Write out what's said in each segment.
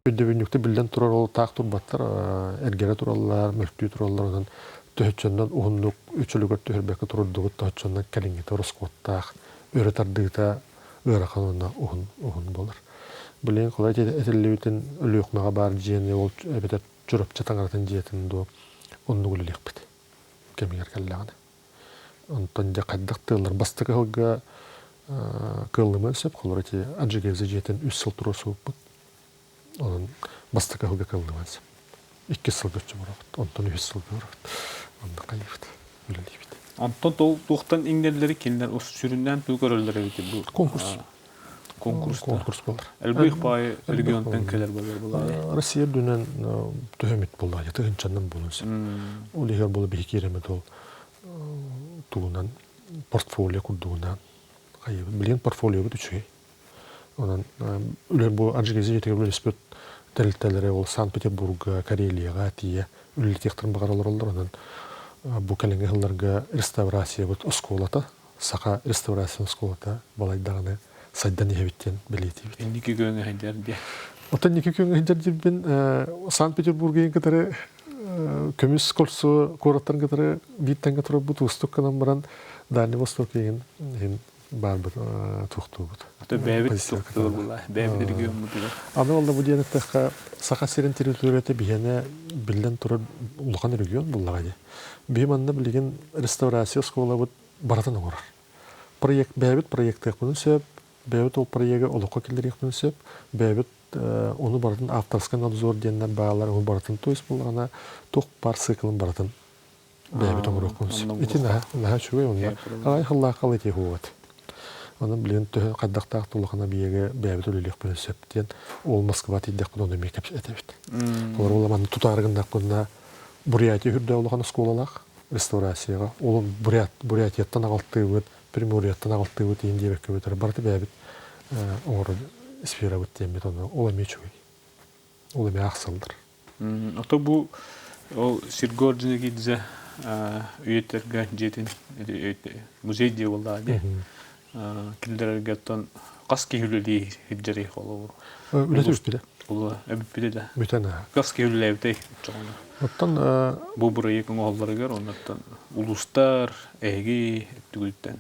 Өйдөбүнньүктэ биллэн турар ол таах турбаттар, эргэрэ тураллар, мөлтүү тураллар, онон төһөччөннөн уһуннук үчүлүгэр түһэрбэккэ турурдубут, төһөччөннөн кэлиҥҥитэ ороскуоттаах, өрө тардыыта ыарахан уонна уһун уһун буолар. Билигин холой этиллибитин Өлүөхүмэҕэ баар дьиэни ол эбэтэр Чурапчы таҥаратын дьиэтин дуо оннук үлэлиэхпит кэмигэр кэллэҕинэ. Онтон дьэ хайдах тыаллар бастакы сылга кыаллымыан сөп, холобур ити Аджигеза дьиэтин үс сыл туруорсубуппут. Онон бастакы сылга кыаллымыан сөп. Иккис сылга өччө барабыт, онтон үһүс сылга барабыт. Онно хайыыбыт, үлэлиибит. Онтон туохтан иҥнэллэри кинилэр сүрүннээн тугу көрөллөр эбит бу? Конкурс. Конкурс. Конкурс буолар. Элбэх баай регионтан кэлэр буолар булаа. Россия үрдүнэн төһөмүт буолла, тыһынчаннан буолуон сөп. Ол иһигэр буола биһи киирэмит ол тугунан портфолио курдугунан хайыбыт. Билигин портфолиобут үчүгэй. Онон үлэ бу Аджигези дьиэтигэр үлэлэспит тэрилтэлэри ол Санкт-Петербурга, Карелияҕа тиийэ үлэлэтиэхтэрин баҕара олороллор. Онон бу кэлиҥҥи сылларга реставрациябыт оскуолата, саха реставрация оскуолата балайдаҕына сайдан иһэбит диэн бэлиэтиибит. Инники күөҥҥэ сылдьар диye. Оттон инники күөҥҥэ сылдьар диирбин Санкт-Петербурга кытары көмүс кольцо куораттарын кытары биир тэҥҥэ турарбыт уустук гынан баран Дальний Восток иһин иһин баарбыт туохтуубут. Бэйэбит туохтуур була, бэйэбит региоммутугар. Аны ол да бу диэн эттэххэ, Саха сирин территорията биһиэнэ биллэн турар улахан регион буллаҕа дии. Биһи манна билигин реставрация оскуолабыт барытын оҥорор. Проект бэйэбит проектыахпытын сөп, бэйэбит ол проегы олоххо киллэриэхпитин сөп, бэйэбит ону барытын авторскай надзор диэннэр баалар, ону барытын то есть буллаҕына туох баар циклын барытын бэйэбит оҥоруохпун сөп. Ити наһаа наһаа үчүгэй уонна аҕай хыллааххал ити хуот. Онон билигин төһө хайдахтаах тулахана биһиги бэйэбит үлэлиэхпитин сөп диэн ол Москва тиийдэхпин ону эмиэ кэпсэтэбит. Олор ол манна тутаары гыннахпына Бурятия үрдэ улахан оскуолалаах реставрацияҕа ол Бурят Бурятияттан аҕалтыыбыт, Приморьяттан аҕалтыыбыт иин диэбэккэ бүтэр барыта бэйэбит оҥорор сферабыт диэммит ону ол эмиэ үчүгэй. Ол эмиэ аахсаллар. Ото бу ол Серго Орджоникидзе үйэтэргэ дьиэтин музей дии буоллаҕа дии. Кинилэргэ оттон хас киһи үлэлии сылдьарый холобур? Үлэтэ бүппүтэ. Бүппүтэ да. Бүтэн аа. Хас киһи үлэлээбитэй оччоҕуна? Оттон бу бырайыак оҥоһулларыгар оннуттан улуустар, эһиги өттүгүттэн.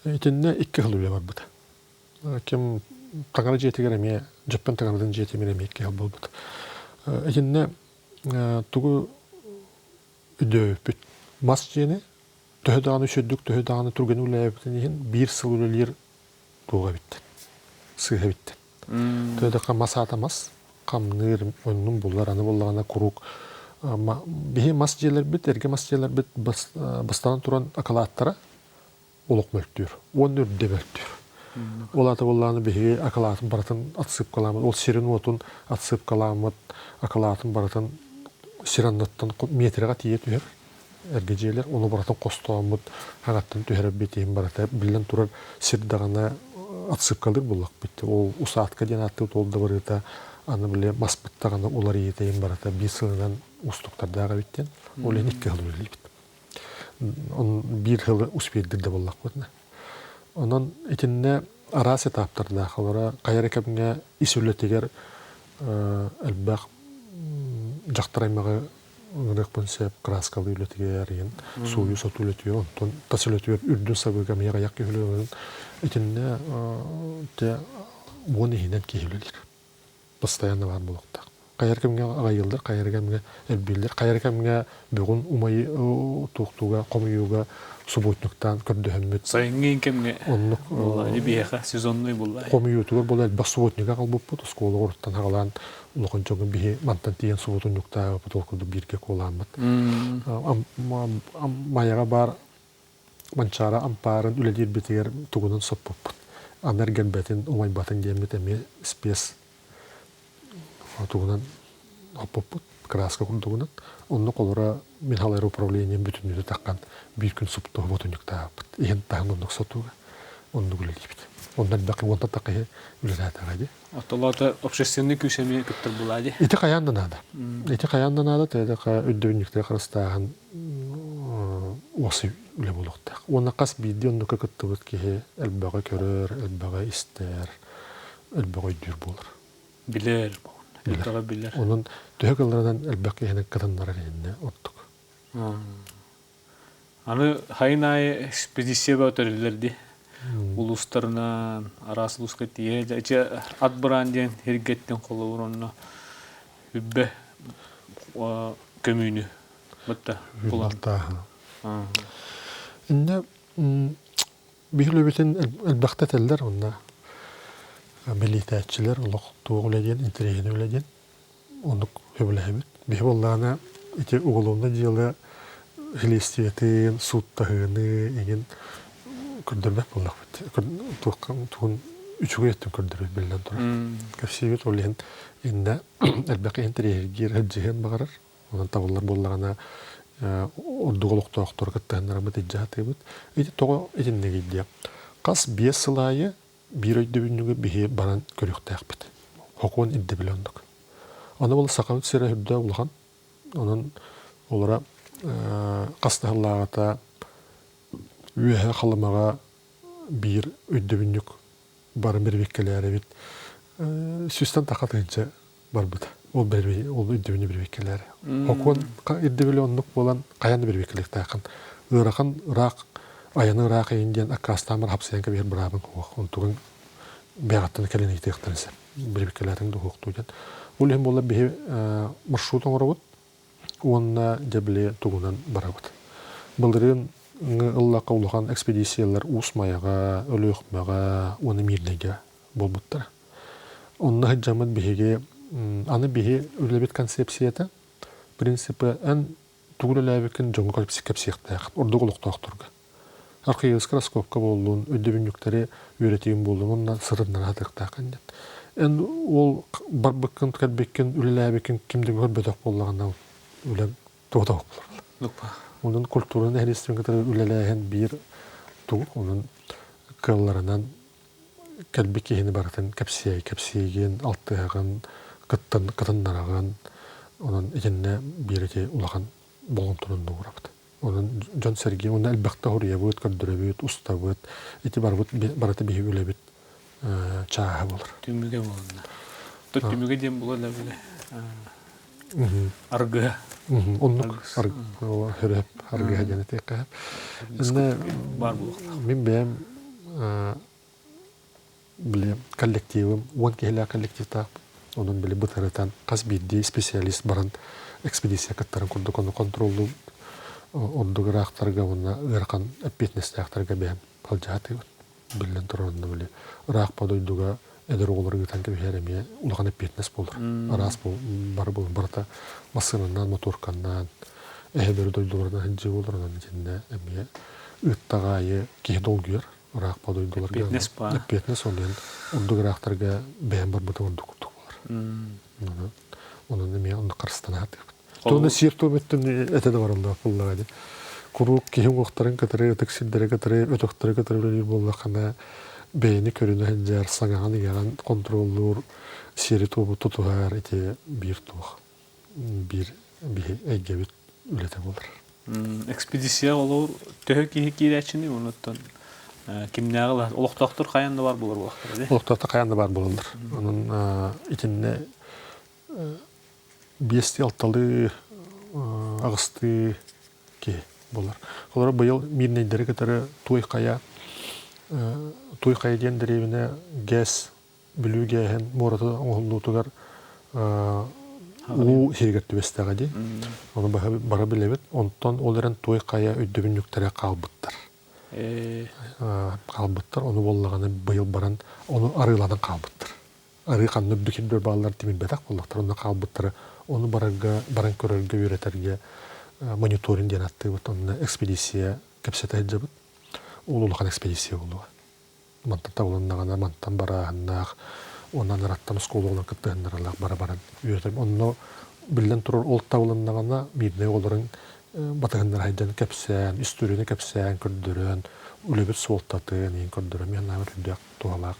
Итиннэ икки сыл үлэ барбыта. Ким таҥара дьиэтигэр эмиэ Дьөппөн таҥаратын дьиэтигэр эмиэ икки сыл буолбут. Итиннэ тугу өйдөөбүппүт. Мас дьиэни төһө даҕаны үчүгдүк, төһө даҕаны түргэн үлэлээбитин иһин биир сыл үлэлиир туоҕа эбиттэн, сыыһа эбиттэн. Төһө да мас аата мас, хамныыр, оннун булар, аны буллаҕына куруук биһи мас дьиэлэрбит, эргэ мас дьиэлэрбит бастаан туран акылааттара олох мөлтүүр уонна үрдэ мөлтүүр. Ол аата буоллаҕына биһиги акылаатын барытын отсыпкалааммыт, ол сирин-уотун отсыпкалааммыт, акылаатын барытын сир анныттан метрэҕэ тиийэ түһэр эргэ дьиэлэр, ону барытын хостооммут, хаҥаттан түһэрэрбит иһин барыта биллэн турар сир даҕаны отсыпкалыыр буоллахпыт. Ол усадка диэн ааттыыбыт ол да барыта аны били маспыт даҕаны уларыйыыта иһин барыта биир сылынан уустуктардаах эбит диэн ол иһин икки сыл үлэлиибит. Биир сылы успейдыр да буоллахпытына. Онон итиннэ араас этаптардаах олоро хайа эрэ кэмҥэ ис үлэтигэр элбэх дьахтар аймаҕы ыҥырыахпын сөп кырааскалыы үлэтигэр иһин сууйуу-сотуу үлэтигэр онтон тас үлэтигэр үрдүн сабыыга эмиэ аҕыйах киһи үлэлиир итиннэ те уон иһинэн киһи үлэлиир постоянно баар буолуохтаах. Хайар кэмҥэ аҕайыллар, хайар кэмҥэ элбииллэр, хайар кэмҥэ бүгүн умайы туохтууга, хомуйууга субботниктаан көрдөһөммүт. Сайыҥҥы кэмҥэ оннук буолла, биһиэхэ сезонный буолла. Хомуйуутугар буола элбэх субботнига аҕалбыппыт, оскуола оруттан аҕалаан улахан дьоҥҥо биһи мантан тиийэн субуотунньуктаабыппыт, ол курдук бииргэ куолааммыт. Майаҕа баар Манчаара ампаарын үлэлиирбитигэр тугунан соппуппут. Аны эргэрбэтин, умайбатын диэммит эмиэ спец тугунан хоппуппут, краска курдугунан. Онно холоро мин халайар управлением бүтүннүүтэ таххан биир күн суптуһу ботунньуктаабыппыт. Иһин таһын оннук сотууга оннук үлэлиибит. Онно элбэх уонта таххиһи үлэлээтэҕэ дии. Оттолоото общественный күүс эмиэ кыттар булаа дии. Ити хайаан да наада. Ити хайаан да наада, тэдэхэ өйдөбүнньүктэри харыстааһын уопсай үлэ буолуохтаах. Уонна хас биирдии оннукка кыттыбыт киһи элбэҕи көрөр, элбэҕи истэр, элбэҕи өйдүүр буолар. Билэр. билэр. Билэр. Онон төһө кылларынан элбэх киһини кытыннарар иһиннэ ордук. Аны хайын аайы экспедиция бөтөрүллэр ди. Улуустарынан, араас улууска тиийэ ат быраан диэн сиргэттэн холобур онно үббэ көмүүнү бытта булан. Инне биһилөбүтүн элбэхтэ этэллэр онно билиитээччилэр олох туох үлэ диэн интэриэһинэй үлэ диэн оннук сөбүлэһэбит. Биһи буоллаҕына ити уголовнай дьыала силиэстийэтин, сууттаһыыны эҥин көрдөрбөт буоллахпыт. Туохха тугун үчүгэй өттүн көрдөрөбүт биллэн турар. Кэпсиибит ол иһин иннэ элбэх интэриэһиргиир сылдьыһыан баҕарар. Онон табыллар буоллаҕына ордук олохтоохтору кыттыһыннараммыт илдьэ сатыыбыт. Ити тоҕо итиннигий диэ. Хас 5 сыл аайы биир өйдөбүнньүгү биһи баран көрүөхтээхпит. Хокуон ирдэбилэ оннук. Аны ол Сахабыт сирэ үрдэ улахан. Онон олора хас да сыллааҕыта Үөһэ Халымаҕа биир өйдөбүнньүк бары бирибиккэлээр эбит. Сүүстэн таха тыһыынча барбыта. Ол ол өйдөбүнньүк бирибиккэлээр. Хокуон ирдэбилэ оннук буолан хайаан да бирибиккэлиэхтээххин. Ыарахан ыраах айаны ыраах иһин диэн аккаастаан баран хапсыйан кэбиһэр быраабыҥ суох. Онтугун бэйэҕиттэн кэлин ыйытыахтарын сөп. Бирибиккэлээтиҥ да уһуохтуу диэн. Ол иһин буолла биһи маршрут оҥоробут уонна дьэ били тугунан барабыт. Былырыын ыллахха улахан экспедициялар Уус Майаҕа, Өлүөхүмэҕэ уонна Миирнэйгэ буолбуттара. Онно сылдьаммыт биһиги аны биһи үлэбит концепцията принципы эн тугу үлэлээбиккин дьоҥҥо кэпсиэхтээх, ордук олохтоохторго. Археологическай раскопка буоллун, өйдөбүнньүктэри үөрэтиим буоллун уонна сырыннара сатыахтааххын диэн. Эн ол барбыккын, кэлбиккин, үлэлээбиккин ким да көрбөтөх буоллаҕына үлэҥ туота буолар. Онон культураны нэһилиэстибэни кытары үлэлээһин биир тугу онон кыалларынан кэлбит киһини барытын кэпсиэй, кэпсиигин, алтыһаҕын, кыттан кытыннараҕын. Онон итиннэ биир ити улахан болҕомтону уурабыт. Онон дьон-сэргэ уонна элбэхтэ хоруйабыт, көрдөрөбүт, устабыт. Ити барыбыт барыта биһиги үлэбит чааһа буолар. Түмүгэ буолла. Түмүгэ диэн була да биле. Аргыһа. Оннук хөрөп аргыһа диэн этиэххэ. Инне бар буолуохтаах. Мин бэйэм били коллективым 10 киһилээх коллективтаахпын. Онон били бытарытан хас биирдии специалист баран экспедиция кыттарын курдук ону контроллуу ордук ыраахтарга уонна ыарахан эппиэтинэстээхтэргэ бэйэм халдьаатыыбын. Биллэн турар онно били ыраах по дойдуга эдэр оҕолору ыытан кэбиһэр эмиэ улахан эппиэтинэс буолар. Араас бары барыта массыынанан, моторканнан, эһэлэри дойдуларынан сылдьыы буолар, онон итиннэ эмиэ ыыттаҕа аайы киһи долгуйар. Ыраах по дойдуларга Эппиэтинэс баар. Эппиэтинэс ол иһин ордук ыраахтарга бэйэм барбытым ордук курдук буолар. Онон эмиэ онно харыстана сатыыбыт. Туона сиэр туом өттүн этэ да бараллаах буоллаҕа дии. Куруук киһи уҥуохтарын кытары, ытык сирдэри кытары, өтөхтөрү кытары үлэлиир буоллаххына, бэйэни көрүнэ сылдьар, саҥаҕын-иҥэҕин контроллуур, сиэри-туому тутуһар ити биир туох, биир биһи эйгэбит үлэтэ буолар. Экспедиция олоор төһө киһи киирээччини онуттан кимнээҕи олохтоохтор хайаан да бар буолар буоллахтара дии. Олохтоохтор хайаан да бар буолаллар. Онон итиннэ биэстии алталыы аҕыстыы киһи буолар. Олору быйыл миирнэйдэри кытары Туой Хайа Туой Хайа диэн дэриэбинэ ГЭС Бүлүү гээһин муората оҥоһуллуутугар уу сиригэр түбэстэҕэ дии. Ону бары билэбит. Онтон ол эрэн Туой Хайа өйдөбүнньүктэрэ хаалбыттар. Хаалбыттар. Ону буоллаҕына быйыл баран ону арыыланан хаалбыттар. Арыы ханна үрдүк сирдэр бааллар тимирбэтэх буоллахтар. Онно хаалбыттара. Ону барарга, баран көрөргө, үөрэтэргэ мониторинг диэн аттыыбыт. Онно экспедиция кэпсэтэ сылдьабыт. Ол улахан экспедиция буолуоҕа. Мантан табылыннаҕына мантан барааһыннаах, онон ыраттан оскуолаларын кыттыһыннаралаах бара баран үөрэтэр. Онно биллэн турар ол табылыннаҕына миирнэй оҕолорун батыһыннара сылдьан кэпсээн, историяны кэпсээн, көрдөрөн, үлэбит суолтатын иһин көрдөрөн мин санаабар үрдээх туһалаах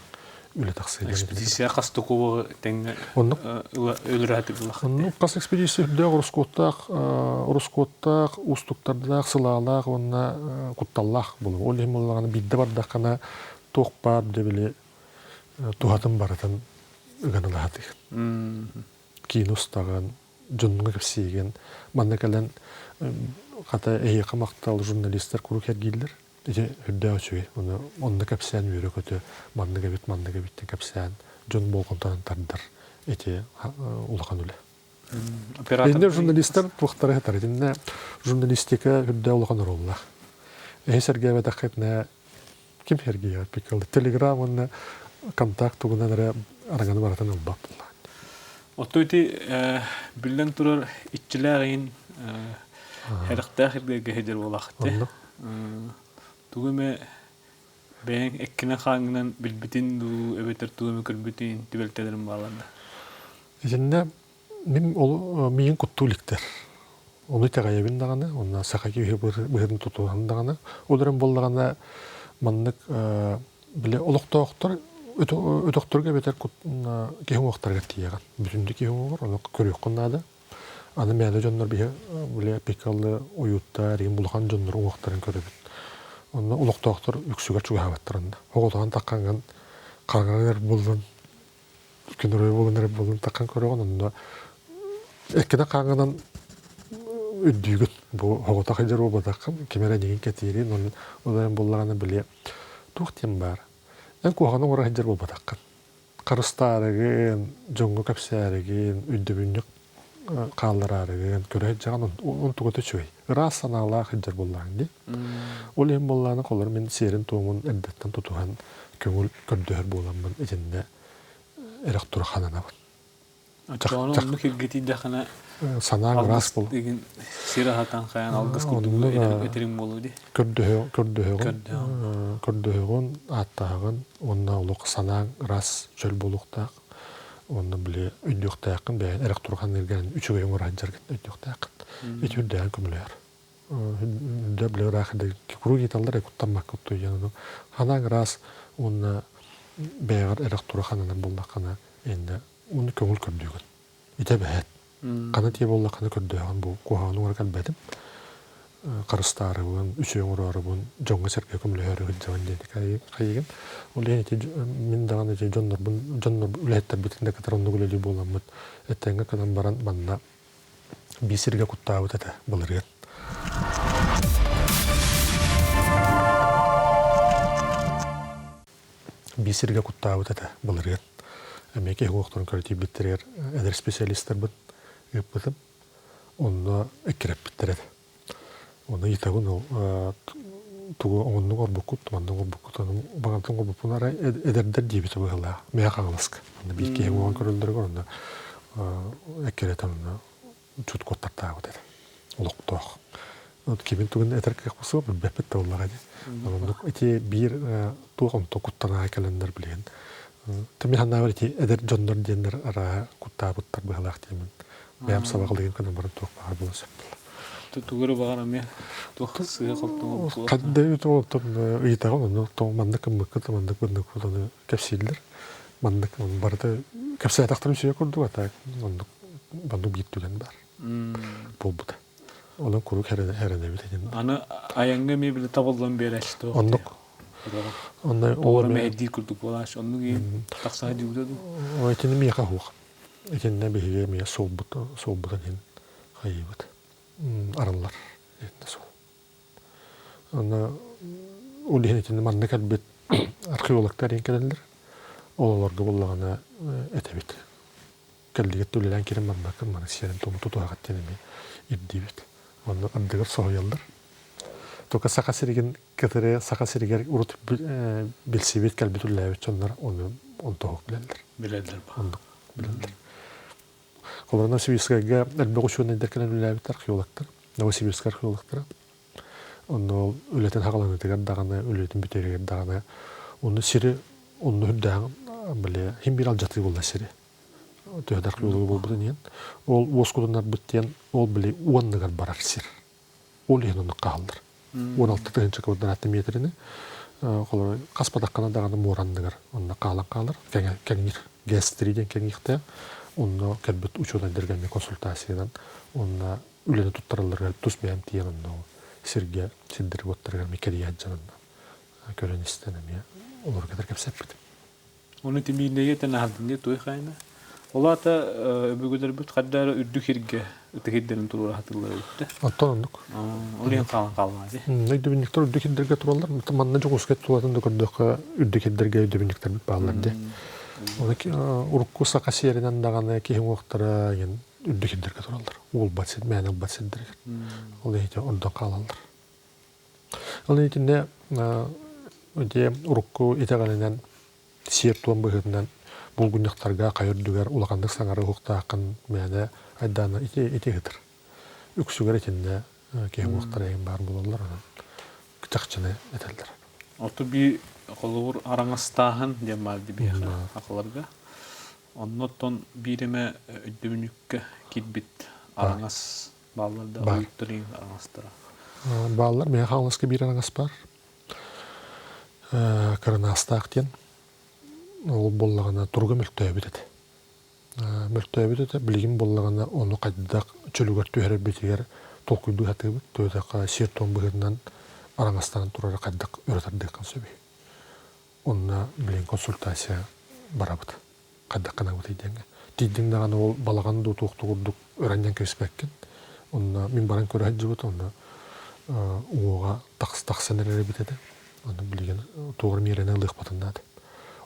үлэ тахсыа диэн Экспедиция хас да кубогы тэҥҥэ Оннук өлөрө буллаххыт Оннук хас экспедиция үрдээх ороскуоттаах, ороскуоттаах, уустуктардаах, сылаалаах уонна кутталлаах буолуо. Ол иһин буоллаҕына биирдэ бардаххына туох баар дьэ били туһатын барытын ыган ылаһатыыр. Киин устаҕын, дьонҥо кэпсиигин. Манна кэлэн хата эһиэхэ махтал журналистар куруук эргииллэр. Ити үрдээх үчүгэй. Ону онно кэпсээн үөрэ-көтө маннык эбит, маннык эбит диэн кэпсээн дьон болҕомтотун тардар. Ити улахан үлэ. Иннэ журналистар туохтара сытар. Итиннэ журналистика үрдээх улахан оруоллаах. Эһи сэргээбэтэххитинэ ким сэргиэҕэ пикал Телеграм уонна контакт тугунан эрэ араганы барытын ылбат буоллаҕа. Оттон ити биллэн турар иччилээх иһин Хэрэхтээх ирдэргэ сылдьар буолаахыт дии. Тугу эмэ бэйэҥ эккинэн-хааҥҥынан билбитин дуу, эбэтэр тугу эмэ көрбүтүн түбэлтэлэрин бааллар да? Итиннэ мин ол миигин куттуу иликтэр. Ону итэҕэйэбин даҕаны, уонна саха киһи быһыытын тутуһан даҕаны. Ол эрэн буоллаҕына маннык били олохтоохтор өтөхтөргө эбэтэр киһи уҥуохтарыгар тиийэҕин. Бүтүннүү киһи уҥуоҕар ону көрүөххүн наада. Аны мээнэ дьоннор биһи били пикалы уйуттар, иһин улахан дьоннор уҥуохтарын көрөбүт. Онно олохтоохтор үксүгэр чугаһаабаттар онно. Оҕотоҕун таххаҥҥын хараҥаҥар буллун, күн оройо буолан эрэ буллун таххан көрөҕүн, онно эккинэ хааҥҥынан үрдүүгүн. Бу оҕотох сылдьар буолбатаххын, ким эрэ эйигин кэтиирин, ол ол эрэн буоллаҕына били туох диэн баар. Эн куһаҕаны оҥоро сылдьар буолбатаххын. Харыстаарыгын, дьоҥҥо кэпсээригин, өйдөбүнньүк хааллараарыгын көрө сылдьаҕын онтугата үчүгэй. Ыраас санаалаах сылдьар буоллаҕыҥ дии. Ол иһин буоллаҕына холобур мин сиэрин-туомун эрдэттэн тутуһан көҥүл көрдөһөр буоламмын итиннэ эрэх-турах сананабын. Оччоҕуна оннук илгитийдэххинэ Санааҥ ыраас алгыс буолуо. игин сир аһатан хайаан алгыс курдук Оннук этэриҥ буолуо дии. Көрдөһөҕүн, Көрдөһөҕүн. көрдөһөҕүн, ааттааҕын уонна олох санааҥ ыраас чөл буолуохтаах. Уонна били өйдүөхтээххин бэйэҥ эрэх турханныыргын үчүгэй оҥоро сылдьаргын өйдүөхтээххин. Ити үрдээн көмөлөһөр. Үрдэ били ыраах куруук ыйыталлар куттаммакка уттуйан ону санааҥ ыраас уонна бэйэҕэр эрэх тура хананар буоллаххына иннэ уонна көҥүл көрдүүгүн. Итэ бэһэт. Хана тиэ буоллаххына көрдөөҕүн бу куһаҕаны оҥоро кэлбэтим. Харыстаарыбын, үчүгэй оҥороорубун, дьоҥҥо-сэргэ көмөлөһөөрү сылдьабын диэн хайыгын. Ол иһин ити мин даҕаны ити дьоннорбун, дьоннор үлэһиттэрбитин да кытары оннук үлэлии буоламмыт этэҥҥэ кынан баран манна биир сиргэ куттаабыт этэ былырыын. Биир сиргэ куттаабыт этэ былырыын. Эмиэ киһи уҥуохтарын көрө тиийбиттэригэр эдэр специалистарбын ыыппытым. Онно эккирэппиттэр этэ. Ону ыйытабын ол тугу оҥоннук орбуккут, маннык оҥорбуккут, ону баҕартан оҥорбуппун арай эдэрдэр диэбитэ быһыылаах. Мэйэ Хаҥаласка. Онно биир киһи уҥуоҕун көрөллөрүгэр онно эккирэтэн онно чут куоттартаабыт этэ. Олохтоох. Вот кимин тугун этэр кыахпыт суох, билбэппит да буоллаҕа дии. Оннук ити биир туох онто куттанаҕа кэлэннэр билигин. Тэмми санаабар ити эдэр дьоннор диэннэр арааһа куттаабыттар быһалаах диэмин. Бэйэм сабаҕалыгым гынан баран туох баар буола сөп буолла. Тугу эрэ баҕар эмиэ туох сыыһа холтоҥо буолуо. Ханна оттон ыйытаҕын онно маннык гыммыккыт, маннык гынныккыт ону кэпсииллэр. Маннык барыта кэпсээтэхтэрин үчүгэй курдук, а так оннук маннык биир түгэн баар буолбута. Онон куруук эрэнэбит этим. Аны айаҥҥа эмиэ били табыллан биэрээччи туох Оннук. Онно ол мэһэйдиир курдук буолааччы. Оннук иһин тахсаһа диибитэ дуу? Итини миэхэ суох. Итиннэ биһиги эмиэ суолбут суолбутун иһин хайыыбыт. Арыллар. Итиннэ суол. Аны ол иһин итиннэ манна кэлбит археологтар иһин кэлэллэр. Ол олорго буоллаҕына этэбит. Кэллигит үлэлээн кирин барбаккын маны сиэрин туому тутуһаҕыт диэн эмиэ ирдиибит. Онно ардыгар соһуйаллар. Только Саха сиригин кытары Саха сиригэр урут билсибит, кэлбит үлэлээбит дьоннор ону онтоһук билэллэр. Билэллэр. Оннук билэллэр. Холобур, Новосибирскайга элбэх учуонайдар кэлэн үлэлээбит археологтар, Новосибирскай археологтара. Онно ол үлэтин хаҕаланыытыгар даҕаны, үлэтин бүтэригэр даҕаны, онно сири онно үрдээҕин били хим биир алдьатыы буолла сири. Төһө да археолога буолбутун иһин. Ол уоскутуннарбыт диэн ол били уонныгар барар сир. Ол иһин оннук хааллар. 16 тыһыынча квадратный метрини холобур хаспатаххына даҕаны муоранныгар онно хаалан хаалар кэҥиир ГЭС-3 диэн кэҥиэхтээх онно кэлбит учуонайдарга эмиэ консультациянан уонна үлэни туттаралларыгар тус бэйэм тиийэн онно сиргэ сирдэр уоттарыгар эмиэ кэрийэ сылдьан онно көрөн истэн эмиэ олору кытары кэпсэппитим. Ону тимиирнэйгэ этэн аһардын дии туой хайына. Ол аата өбүгэлэрбит хайда эрэ үрдүк сиргэ ытык сирдэрин туруора сатыыллар эбит да. Оттон оннук. Ол иһин хаалан хааллаҕа дии. Өйдөбүнньүктэр үрдүк сирдэргэ тураллар. Манна Дьокуускай тулатын да көрдөххө үрдүк сирдэргэ өйдөбүнньүктэрбит бааллар дии. Оны урукку саха сиэринэн даҕаны киһи уҥуохтара үрдүк сирдэргэ тураллар. Уолбат сир, мээнэ ылбат сирдэригэр. Ол иһин онтон хаалаллар. Ол итиннэ дьэ урукку итэҕэлинэн сиэр-туом быһыытынан булгунньахтарга хайа үрдүгэр улаханнык саҥара уһуктааххын мээнэ айдаана ити ити ыытар. Үксүгэр итиннэ киһи уҥуохтара эҥин баар буолаллар онон чахчыны этэллэр. Оту би холобур араҥастааһын диэн баар дии биһиэхэ сахаларга. Оннуттан биир эмэ өйдөбүнньүккэ киирбит араҥас бааллар да Баар. ойуттарын араҥастара. Бааллар. Миэхэ Хаҥаласка биир араҥас баар. Кырынаастаах диэн. Ол буоллаҕына туруга мөлтөөбүт этэ. Мөлтөөбүт этэ. Билигин буоллаҕына ону хайдах чөлүгэр түһэрэрбитигэр толкуйдуу сатыыбыт. Туотахха сиэр-туом быһыытынан араҥастанан турара хайдах өрө тардыаххын сөбүй? Онно билигин консультация барабыт. Хайдах гынабытый диэҥҥэ. Тиийдиҥ даҕаны ол балаҕан дуу туох да курдук ыранньан кэбиспэккин. Онно мин баран көрө сылдьыбыт, онно уҥуоҕа тахсан эрэр эбит этэ. Онно билигин туох эрэ миэрэни ылыахпытын наада.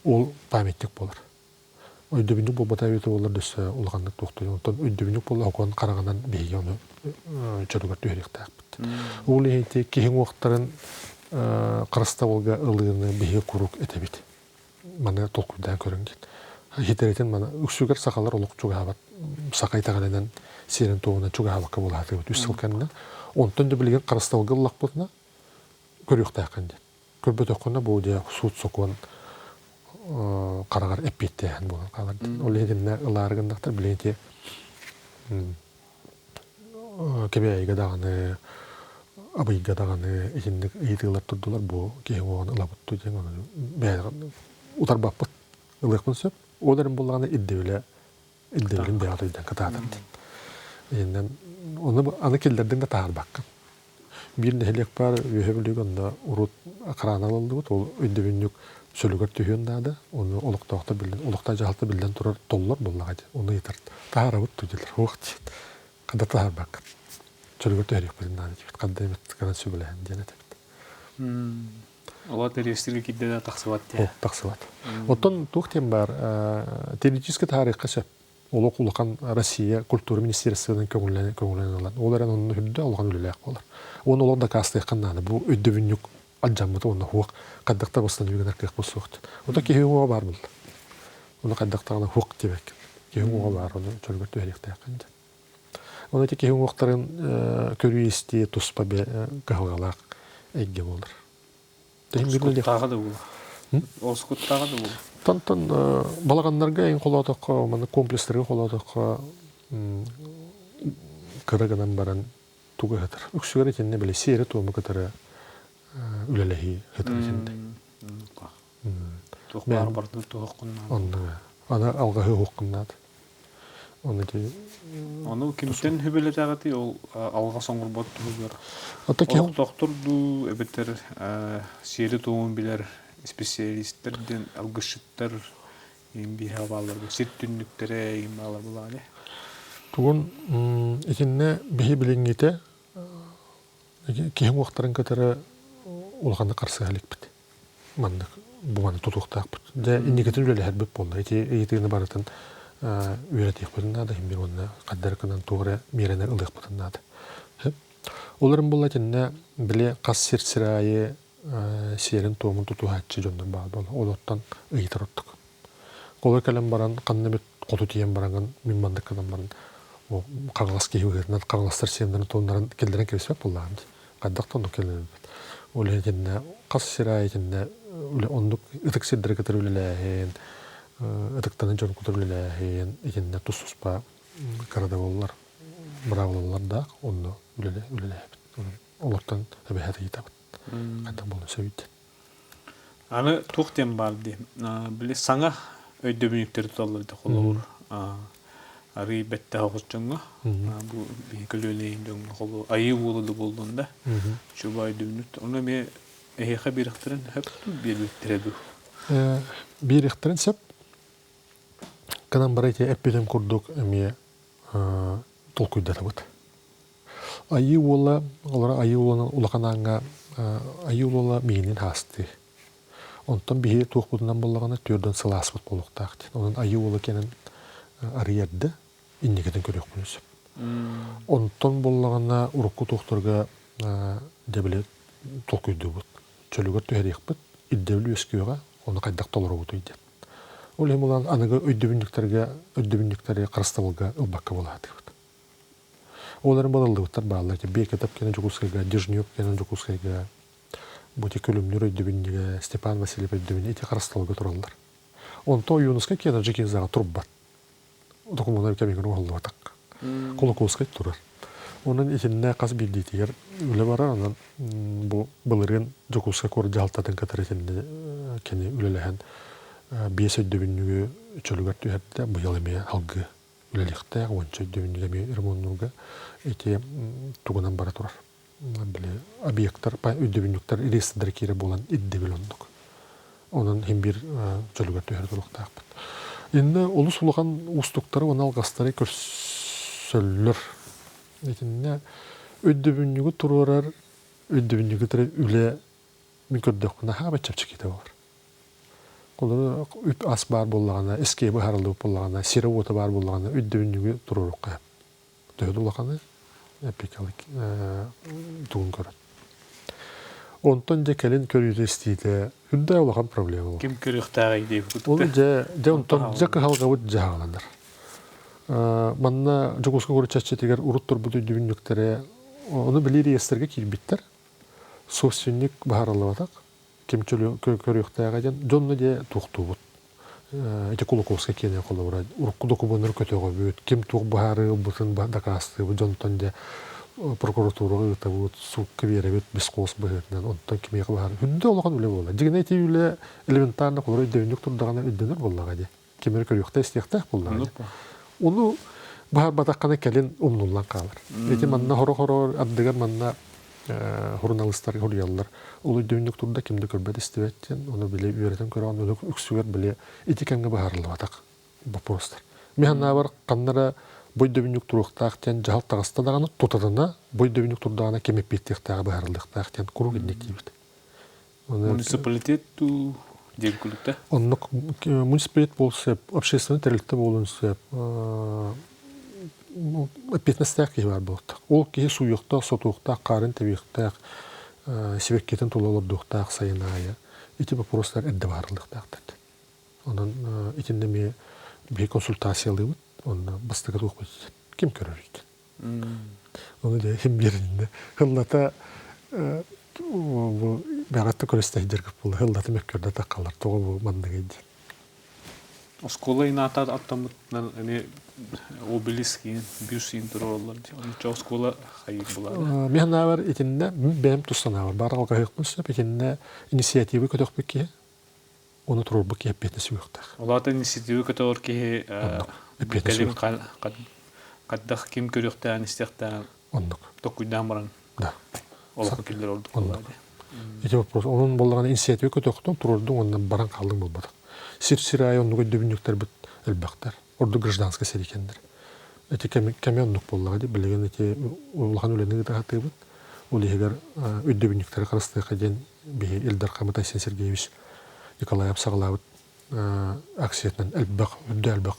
Ол памятник буолар. Өйдөбүнньүк буолбата эбитэ буоллар өссө улаханнык туохтуй. Онтон өйдөбүнньүк буолла окуон хараҕынан биһиги ону чөлүгэр түһэриэхтээхпит. Ол иһин ити киһи уҥуохтарын харыстабылга ылыыны биһиги куруук этэбит. Маны толкуйдаан көрүҥ диэн. Хитэритин маны үксүгэр сахалар олох чугаһаабат саха итэҕэлинэн сиэрин туоһунан чугаһаабакка буолаатыбыт үс сыл кэннэ. Онтон да билигин харыстабылга ыллахпытына көрүөхтээххин диэн. Көрбөтөххүнэ бу дьэ суут-сокуон хараҕар эппиэттээһин буолан хаалар диэн. Ол иһин итиннэ ылаары гыннахтар билигин ити Кэбээйигэ даҕаны, Абыйга даҕаны итинник ыйытыылар турдулар бу киһи уоҕун ылабыт дуу диэн ону бэйэҕин утарбаппыт ылыахпын сөп. Ол эрэн буоллаҕына ирдэбилэ ирдэбилин бэйэҕит өйдөөн кытаатар диэн. Иннинэн ону аны киллэрдиҥ да таһаарбаккын. Биир нэһилиэк баар Үөһэ Бүлүүгэ онно урут охрана ылыллыбыт, ол өйдөбүнньүк сөлүгэр түһүөн наада. Ону олохтоохтор биллэн, олохтоох дьаһалта биллэн турар толлор буоллаҕа дии. Ону ыйытар. Таһаарабыт дуу дииллэр. Суох диэн. Ханна таһаарбаккын. Чөлүгэр түһэриэхпитин наада диэбит. Ханна эмит гынан сүбэлэһэн диэн этэбит. Ола реестргэ киирдэ да тахсыбат диye. Тахсыбат. Оттон туох диэн баар, теоретически таһаарыахха сөп. Олох улахан Россия культура министерствотын көҥүллэнэн көҥүллэнэн ылан. Ол эрэн онно үрдэ улахан үлэлээх буолар. Уонна олох дакаастыаххын наада. Бу өйдөбүнньүк алдьаммыта уонна хуох хайдах да бастан үгэнэр кыахпыт суох диэн. Ота киһи уҥуоҕа баар буолла. Ону хайдах даҕаны хуох диэбэккин. Киһи уҥуоҕа баар, ону чөлүгэр түһэриэхтээххин диэн. Ону ити киһи уҥуохтарын көрүү-истии туспа кыһалҕалаах эйгэ буолар. Оскуттааҕа да буолар. Оскуттааҕа да буолар. Тантан балаҕаннарга эҥин холоотоххо, манна комплекстарга холоотоххо кыра гынан баран тугу ыһытар. Үксүгэр итиннэ били сиэри-туому кытары үлэлэһии ыһытар итиннэ. Туох баар барытын туһаххын Онно аны алҕаһы уһуоххун наада. Ону ити Ону кимтэн хүбэлэтэҕитий ол алҕас оҥорбот туһугар олохтоохтор дуу эбэтэр сиэри-туому билэр специалистэр диэн алгысчыттар иин биһиэхэ бааллар сир түннүктэрэ иин бааллар булааны Тугун итиннэ биһи билиҥҥитэ киһи уҥуохтарын кытары улаханнык харсыһа иликпит. Маннык бу маны тутуохтаахпыт. Дьэ инникитин үлэлэһэрбит буолла. Ити ыйытыыны барытын үөрэтиэхпитин наада иһин биир уонна ханна гынан туох эрэ миэрэни ылыахпытын наада. Ол эрэн буолла итиннэ били хас сир сир аайы сиэрин-туомун тутуһааччы дьоннор баар буолла. Олортон ыйытар ордук. Олор кэлэн баран ханна эмит хоту тиийэн бараҥын мин маннык гынан баран хаҥалас киһи быһыытынан хаҥаластар сиэннэрин-туоннарын киллэрэн кэбиспэт буоллаҕым дии. Хайдах да оннук кэлэрбит. Ол иһин итиннэ хас сир аайы итиннэ оннук ытык сирдэри кытары үлэлээһин, ытыктанар дьону кытары үлэлээһин итиннэ тус-туспа кыра да буоллар быраабылалардаах онно үлэлээбит. Олортон эбэһээт ыйытабыт. Хайдах буолуон сөбүй диэн. Аны туох диэн баар дии. Били саҥа өйдөбүнньүктэри туталлар да холобур арый бэттэх оҕус дьоҥҥо бу биһи көлүөнэйин дьоҥҥо холобур айыы уола да буоллун да чуба өйдөбүнньүк ону эмиэ эһиэхэ биэриэхтэрин сөп дуу биэрбиттэрэ дуу биэриэхтэрин сөп. Гынан бара ити эппитим курдук эмиэ толкуйдатабыт. Айыы уола, олоро Айыы уолун улахан ааҥҥа Айыы уола миигинин хаастыы. Онтон биһиги туохпутунан буоллаҕына түөрдэн сылааспыт буолуохтаах диэн. Онон Айыы уола кэлэн арыйарда инникитин көрүөхпүн сөп. Онтон буоллаҕына урукку туохтарга дьэ били толкуйдуубут. Чөлүгэр түһэриэхпит, ирдэбил үөскүөҕэ, ону хайдах толоробутуй диэн. Ол иһин булан аныгы өйдөбүнньүктэргэ өйдөбүнньүктэри харыстабылга ылбакка буолаатыбыт. Ол эрэн балыллыбыттар бааллар. Бекетов кэнэ Дьокуускайга, Дежнев кэнэ Дьокуускайга, бу ити Күлүмнүүр өйдөбүнньүгэ, Степан Васильев өйдөбүнньүгэ ити харыстабылга тураллар. Онто Ойуунускай киэнэ Дьикинзаҕа турбат. Докумуоннар кэмигэр оҥоһуллубатах. Кулакуускай турар. Онон итиннэ хас биирдиитигэр үлэ барар. Онон бу былырыын Дьокуускай куорат дьаһалтатын кытары итиннэ кини үлэлэһэн биэс өйдөбүнньүгү чөлүгэр түһэрдэ. Быйыл эмиэ салгыы үлэлиэхтээх, уонча өйдөбүнньүк эмиэ ремоннуурга ити тугунан бара турар. Били объектар, өйдөбүнньүктэр реестрдэрэ киирэ буолан ирдэбил оннук. Онон иһин биир чөлүгэр түһэр туруктаахпыт. Иннэ олус улахан уустуктары уонна алҕастары көрсөллөр. Итиннэ өйдөбүнньүгү туруорар, өйдөбүнньүгү үлэ мин көрдөхпүнэ хаама чэпчэкитэ буолар. Холобур, үп ас баар буоллаҕына, эскиэ быһаарыллыбыт буоллаҕына, сирэ-уота баар буоллаҕына, өйдөбүнньүгү туруоруохха сөп. Төһө да улаханы эпикалык тугун көрөн. Онтон дьэ кэлин көрүүтэ-истиитэ үрдэ улахан проблема буолар. Ким көрүөхтээҕий диэбит Ол дьэ, дьэ онтон дьэ кыһалҕабыт дьаһаланар. Манна Дьокуускай куорат чэрчитигэр урут турбут өйдөбүнньүктэрэ ону били реестргэ киирбиттэр. Собственник быһаарыллыбатах. Ким көрүөхтээҕэ диэн дьонно дьэ туохтуубут. Ити Кулаковскай киэнэ холобура урукку докумуоннары көтөҕөбүт, ким туох быһаарыы ылбытын дакаастыыбыт, дьонтон дьэ прокуратураҕа ыытабыт, суукка биэрэбит бесхоз быһыытынан, онтон кимиэхэ быһаарыы. Үрдэ улахан үлэ буолла. Дьиҥинэ ити үлэ элементарно холобура өйдөбүнньүк турдаҕына өйдөнөр буоллаҕа дии. Ким эрэ көрүөхтээх истиэхтээх буоллаҕа дии. Ону быһаарбатаххына кэлин умнуллан хаалар. Ити манна хоро-хоро ардыгар манна суруналыыстар суруйаллар. Ол өйдөбүнньүк турда ким да көрбөт истибэт диэн, ону били үөрэтэн көрөҕүн, ону үксүгэр били ити кэмҥэ быһаарыллыбатах боппуруостар. Мин санаабар ханна эрэ бу өйдөбүнньүк туруохтаах диэн дьаһал таҕыста даҕаны тутатына бу өйдөбүнньүк турдаҕына ким эппиэттиэхтээҕэ быһаарыллыахтаах диэн куруук инник диибит. Муниципалитет дуу диэн күлүктэ? Оннук муниципалитет буолуон сөп, общественный тэрилтэ буолуон сөп. Эппиэтинэстээх киһи баар буолуохтаах. Ол киһи сууйуохтаах, сотуохтаах, хаарын тэбиэхтээх, сибэккитин тула олордуохтаах сайын аайы. Ити боппуруостар эрдэ быһаарыллыахтаахтар. Онон итиннэ эмиэ биһи консультациялыыбыт. Онно бастакы туохпут ким көрөр Ону дьэ иһин биэриннэ. Һыллата бу бэҕэтте көрүстэһдэргэ буолла. Һыллата мөккөрдө таххалар. Тоҕо бу манныгый диэн. Оскуола инаата аттаммытынан эмиэ обелиск иин, бюст иин туруораллар. Онча оскуола хайыр булаада. Мин санаабар итиннэ бэйэм тус санаабар баар алҕаһыахпын сөп. Итиннэ инициатива көтөхпүт киһи ону туруорбут киһи эппиэтинэс сүгүөхтээх. Ол аата инициатива көтөҕөр киһи эппиэтинэс кэлин хайдах ким көрүөхтээҕин истиэхтээҕин оннук толкуйдаан баран да олоххо киллэрэр ордук оннук ити вопрос онон буоллаҕына инициатива көтөхтүҥ туруордуҥ уонна баран хааллыҥ буолбатах сир-сир аайы оннук өйдөбүнньүктэрбит элбэхтэр ордук гражданскай сэрии кэннэр ити кэми оннук буоллаҕа дии билигин ити улахан үлэни ыыта сатыыбыт ол иһигэр өйдөбүнньүктэри харыстыахха диэн биһи Ил Дархаммыт Айсен Сергеевич Николаев саҕалаабыт акциятынан элбэх үрдэ элбэх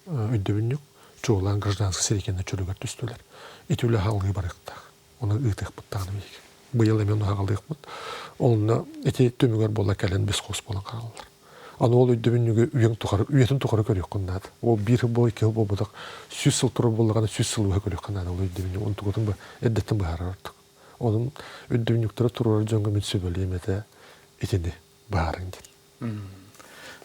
өйдөбүнньүк чуолаан гражданскай сэрии кэннэ чөлүгэр түстүлэр. Ити үлэ аһалыы барыахтаах. Оны ыытыахпыт даҕаны биһиги. Быйыл эмиэ ону аҕалыахпыт. Онно ити түмүгэр буола кэлэн бесхоз буолан хаалаллар. Аны ол өйдөбүнньүгү үйэҥ тухары, үйэтин тухары көрүөххүн наада. Ол биир сыл буол, икки сыл буолбатах, 100 сыл турар буоллаҕына, 100 сыл быһа көрүөххэ наада ол өйдөбүнньүк. Онтукутун эрдэттэн быһаарар ордук. Онон өйдөбүнньүктэрэ туруорар дьоҥҥо мин сүбэлиэм этэ итини быһаарыҥ диэн.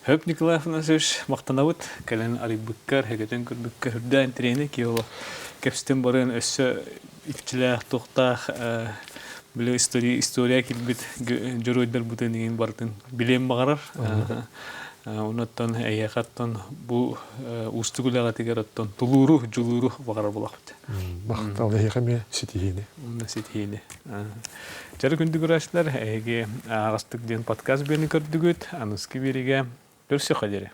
Хөп Николай Афанасьевич, махтанабыт. Кэлэн арыйбыккар, хэгэтэн көрбүккэр үрдээн тирэни киһи кэпсэтин барыан өссө иччилээх, туохтаах били история, история килбит дьоруойдарбытын иҥин барытын билиэн баҕарар. Онуттан эйиэхэ оттон бу уустук үлэҕитигэр оттон тулууру, дьулууру баҕарар буолахпыт. Махтал эһиэхэ эмиэ ситиһиини. Ситиһиини. Дьара күндү көрөөччүлэр, эһиги Аҕастык диэн подкаст биэрни көрдүгүт. Аныскы биэригэ көрсүөххэ диэри.